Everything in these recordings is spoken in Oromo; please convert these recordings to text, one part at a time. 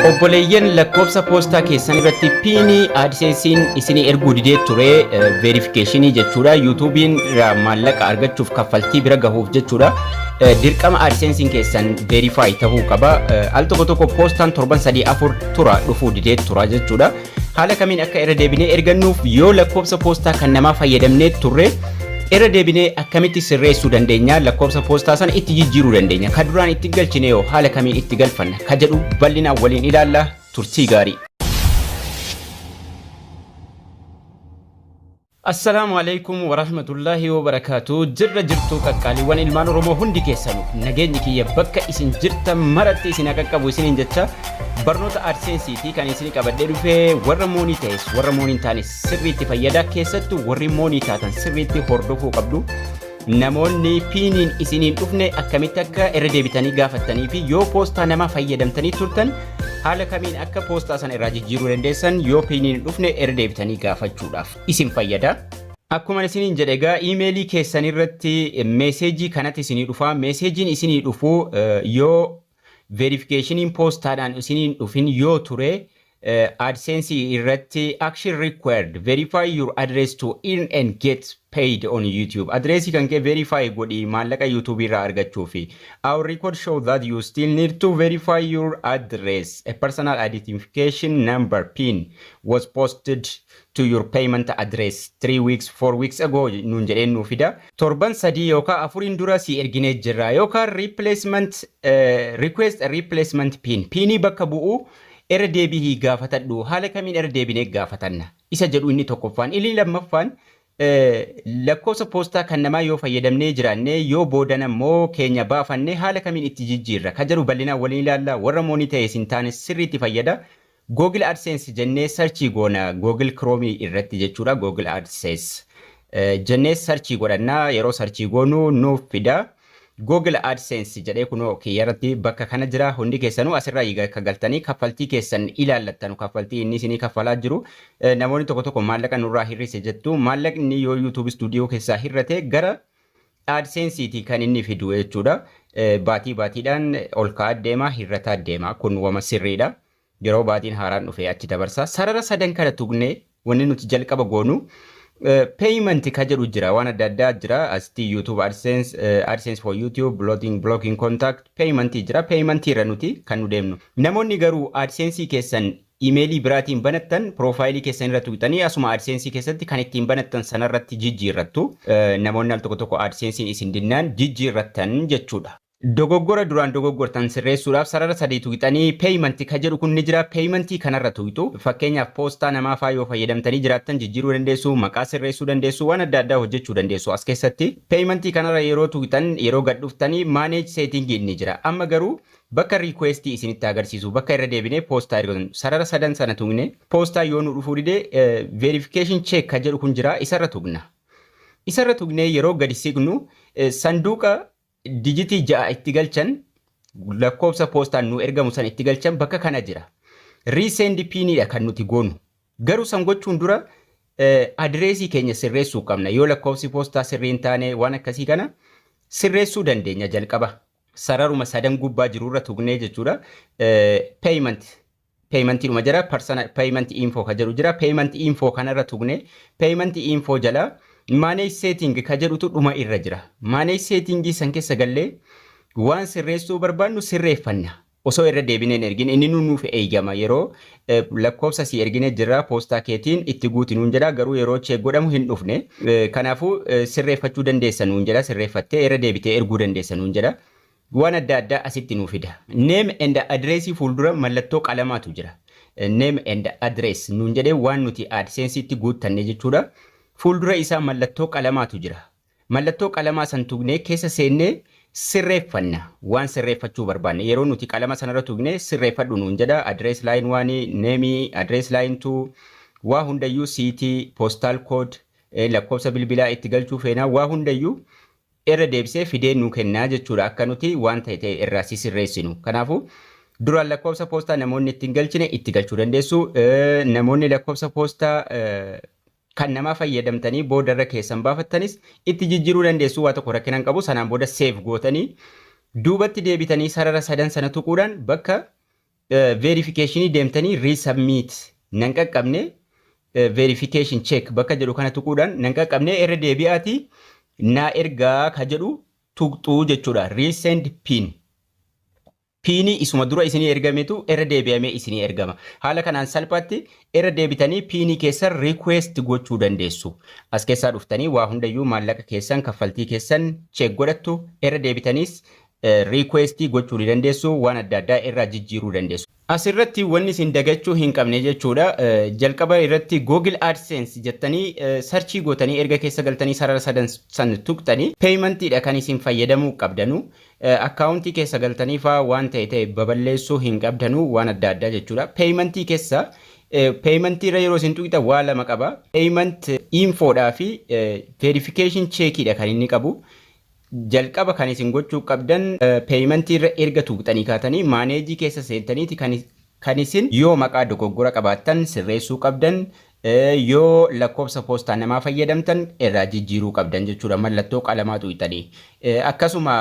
Obboleeyyan, lakkoofsa poostaa keessan irratti PINii AdSense'n isinii erguu didee ture, verificationii jechuudha. YouTube'n irraa maallaqa argachuuf, kaffaltii bira gahuuf jechuudha. Dirqama AdSense'n keessan verify tahuu qaba. Al tokko tokko poostaan torban 3, 4 tura, dhufuu didee tura jechuudha. Haala kamiin akka irra deebinee ergannuuf, yoo lakkoofsa poostaa kan namaa fayyadamnee turre irra deebinee akkamitti sirreessuu dandeenya, lakkoofsa poostaa sana itti jijjiiruu dandeenya, ka duraan itti galchine yoo haala kamiin itti galfanna ka jedhu bal'inaan waliin ilaalla. Turtii gaarii. Assalaamu alaikum warahmatullaahi wabarakaatu. Jirra jirtuu, qaqqaaliiwwan ilmaan Oromoo hundi keessanuu? Nageenyi kiyya bakka isin jirtan maratti isin haa qaqqabu isiniin jecha, barnoota AdSenseeti kan isin qabadhee dhufe. Warra money ta'es, warra money hin taanes sirriitti fayyada. Keessattuu warri money taatan sirriitti hordofuu qabdu. Namoonni PINiin isiniin dhufne akkamitti akka irra deebitanii gaafattanii fi yoo poostaa namaa fayyadamtanii turtan haala kamiin akka poostaa sana irraa jijjiiruu dandeessan, yoo PINiin dhufne irra deebitanii gaafachuudhaaf isin fayyada. Akkuma isiniin jedhe egaa, iimeelii keessan irratti messageii kanatti isinii dhufa. Messageiin isinii dhufu yoo verificationiin poostaadhaan isiniin dhufin yoo ture, AdSense irratti "Action required: verify your address to earn and get paid on YouTube." Adreesii kan kee verify godhi maallaqa YouTube irraa argachuufi. "Our record show that you still need to verify your address. A personal identification number, PIN, was posted to your payment address 3 weeks, 4 weeks ago" nuun jedheen nuu fida. Torban 3 yookaan 4n dura si erginee jirra yookaan replacement request a replacement PIN. PINii bakka bu'u irra deebii gaafatadhu. Haala kamiin irra deebinee gaafatanna isa jedhu inni tokkoffaan. Inni lammaffaan, lakkoofsa poostaa kan namaa yoo fayyadamnee jiraanne, yoo boodan ammoo keenya baafanne, haala kamiin itti jijjiirra ka jedhu bal'inaan waliin ilaalla. Warra money ta'e isin taane sirriitti fayyada. Google AdSense jennee searchii goona Google Chrome irratti jechuudha. Google AdSense jennee searchii godhannaa. Yeroo searchii goonu nuuf fida. Google AdSense jedhee kunoo kiyyarratti bakka kana jira. Hundi keessanuu asirraa akka galtanii kaffaltii keessan ilaallattanu, kaffaltii inni isinii kaffalaa jiru. Namoonni tokko tokko maallaqa nurraa hir'ise jettu. Maallaqni yoo YouTube Studio keessaa hir'ate gara AdSenseeti kan inni fidu jechuudha. Baatii baatiidhaan ol ka'aa deema, hir'ataa deema. Kun wama sirriidha. Yeroo baatiin haaraan dhufe achi dabarsa. Sarara sadan kana tuqnee wanni nuti jalqaba goonu payment ka jedhu jira. Waan adda addaa jira asitti: YouTube AdSense, AdSense for YouTube, blocking contact, payment jira. Payment irra nuti kan nu deemnu. Namoonni garuu AdSense keessan imeelii biraatiin banattan, profileii keessan irra tuqxanii asuma AdSense keessatti kan ittiin banattan sanarratti jijjiirrattu. Namoonni al tokko tokko AdSense isin dinnaan jijjiirrattan jechuudha. Dogoggora duraan dogoggortan sirreessuudhaaf sarara sadii tuqxanii payment ka jedhu kun ni jira. Paymentii kanarra tuqxu. Fakkeenyaaf, poostaa namaa faa yoo fayyadamtanii jiraattan jijjiiruu dandeessu, maqaa sirreessuu dandeessu, waan adda addaa hojjechuu dandeessu as keessatti. Paymentii kanarra yeroo tuqxan, yeroo gad dhuftanii manage settingii ni jira. Amma garuu bakka requestii isinitti agarsiisu, bakka irra deebinee poostaa ergatan, sarara sadan sana tuqne, poostaa yoo nu dhufuu dide verification check ka jedhu kun jira, isarra tuqna. Isarra tuqnee yeroo gadi siqnu sanduuqa digitii 6 itti galchan, lakkoofsa poostaan nu ergamu san itti galchan bakka kana jira. Resend PINiidha kan nuti goonu. Garuu san gochuun dura adreesii keenya sirreessuu qabna. Yoo lakkoofsi poostaa sirrii hin taane, waan akkasii kana sirreessuu dandeenya jalqaba. Sararuma sadan gubbaa jirurra tuqnee jechuudha. Payment paymentiin jira, personal payment info ka jedhu jira. Payment info kanarra tuqne, payment info jala manage setting ka jedhutu dhuma irra jira. Manage setting san keessa gallee waan sirreessuu barbaannu sirreeffanna. Osoo irra deebineen ergin inni nuuf eeyyama. Yeroo lakkoofsa si ergine jira, poostaa keetiin itti guuti nuun jedha, garuu yeroo check godhamu hin dhufne. Kanaafuu sirreeffachuu dandeessa nuun jedha. Sirreeffattee irra deebitee erguu dandeessa nuun jedha. Waan adda addaa asitti nuu fida. Name and address fuuldura mallattoo qalamaatu jira. Name and address nuun jedhee waan nuti AdSense'itti guuttanne jechuudha. Fuuldura isaa mallattoo qalamaatu jira. Mallattoo qalamaa san tuqnee keessa seennee sirreeffanna, waan sirreeffachuu barbaanne. Yeroo nuti qalama sanarra tuqnee sirreeffadhu nuun jedha. Address line 1, name, address line 2, waa hundayyuu, city, postal code, lakkoofsa bilbilaa itti galchuu feenaa, waa hundayyuu irra deebisee fidee nuu kennaa jechuudha, akka nuti waan ta'e ta'e irraa si sirreessinu. Kanaafuu duraan lakkoofsa poostaa namoonni ittiin galchine itti galchuu dandeessu. Namoonni lakkoofsa poostaa kan namaa fayyadamtanii boodarra keessan baafattanis itti jijjiiruu dandeessu. Waa tokko rakkina hin qabu. Sanaan booda save gootanii duubatti deebitanii sarara sadan sana tuquudhaan bakka Verificationii deemtanii resubmit nan qaqqabne, verification check bakka jedhu kana tuquudhaan nan qaqqabne, irra deebi'aati naa ergaa ka jedhu tuqxuu jechuudha. Resend PIN. PINii isuma dura isinii ergametu irra deebi'amee isinii ergama. Haala kanaan salphaatti irra deebitanii PINii keessan request gochuu dandeessu. As keessaa dhuftanii waa hundayyuu, maallaqa keessan, kaffaltii keessan check godhattu, irra deebitaniis requestii gochuu ni dandeessu, waan adda addaa irraa jijjiiruu dandeessu. Asirratti wanni isin dagachuu hin qabne jechuudha. Jalqaba irratti Google AdSense jettanii searchii gootanii erga keessa galtanii sarara sadan san tuqxanii paymentiidha kan isin fayyadamuu qabdanu. Accountii keessa galtanii faa waan ta'e ta'e baballeessuu hin qabdanu, waan adda addaa jechuudha. Paymentii keessa, paymentii irra yeroo isin tuqxan waa lama qaba. Payment infodhaa fi verification checkiidha kan inni qabu. Jalqaba kan isin gochuu qabdan, paymentii irra erga tuqxanii kaatanii manageii keessa seentaniiti kan isin yoo maqaa dogoggora qabaattan sirreessuu qabdan, yoo lakkoofsa poostaa namaa fayyadamtan irraa jijjiiruu qabdan jechuudha, mallattoo qalamaa tuqxanii. Akkasuma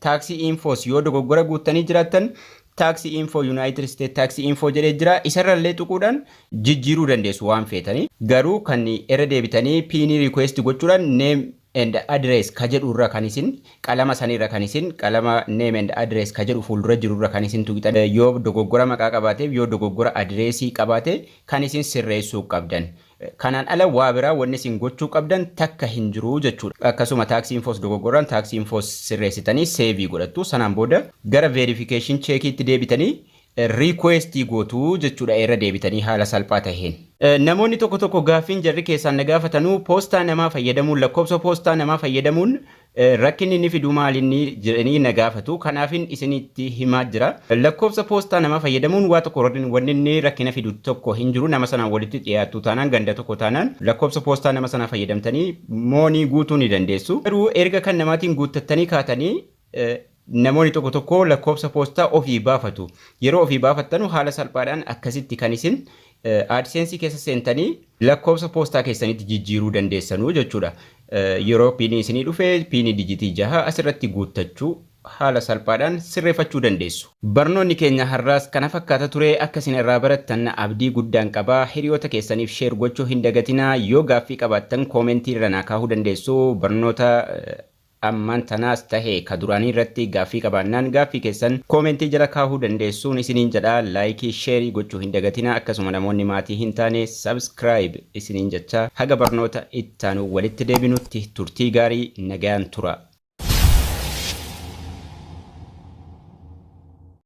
tax infos yoo dogoggora guuttanii jiraattan, tax info, United States tax info jedhee jira, isarrallee tuquudhaan jijjiiruu dandeessu waan feetanii. Garuu kan irra deebitanii PINii request gochuudhaan name and address ka jedhu irra kan isin qalama sanirra, kan isin qalama name and address ka jedhu fuuldura jiru irra kan isin tuqxan, yoo dogoggora maqaa qabaateef, yoo dogoggora addressii qabaate kan isin sirreessuu qabdan. Kanaan ala waa biraa wanni isin gochuu qabdan takka hin jiru jechuudha. Akkasuma tax infos dogoggoraan tax infos sirreessitanii saveii godhattu. Sanaan booda gara verification checkiitti deebitanii requestii gootuu jechuudha, irra deebitanii haala salphaa taheen. Namoonni tokko tokko gaaffiin jarri keessaan na gaafatanuu, poostaa namaa fayyadamuun, lakkoofsa poostaa namaa fayyadamuun rakkinni inni fidu maalinni jedhanii na gaafatu. Kanaafin isinitti himaa jira. Lakkoofsa poostaa namaa fayyadamuun waa tokko wanni inni rakkina fidu tokko hin jiru. Nama sanaan walitti dhiyaatu taanaan, ganda tokko taanaan, lakkoofsa poostaa nama sanaa fayyadamtanii moonii guutuu ni dandeessu. Garuu erga kan namaatiin guuttattanii kaatanii, namoonni tokko tokko lakkoofsa poostaa ofii baafatu. Yeroo ofii baafattanu haala salphaadhaan akkasitti kan isin AdSense keessa seentanii lakkoofsa poostaa keessanitti jijjiiruu dandeessanuu jechuudha. Yeroo PINii isinii dhufe, PINii digitii 6 asirratti guuttachuu haala salphaadhaan sirreeffachuu dandeessu. Barnoonni keenya har'aas kana fakkaata ture. Akka isin irraa barattan abdii guddaan qaba. Hiriyoota keessaniif share gochuu hin dagatinaa. Yoo gaaffii qabaattan commentii irra naa kaahuu dandeessu. Barnoota ammaan tanaas tahe ka duraanii irratti gaaffii qabaannaan gaaffii keessan commentii jala kaahuu dandeessuun isiniin jedha. Likeii, shareii gochuu hin dagatinaa. Akkasuma namoonni maatii hin taane subscribe isiniin jecha, haga barnoota ittaanu walitti deebinutti turtii gaarii, nagaan tura.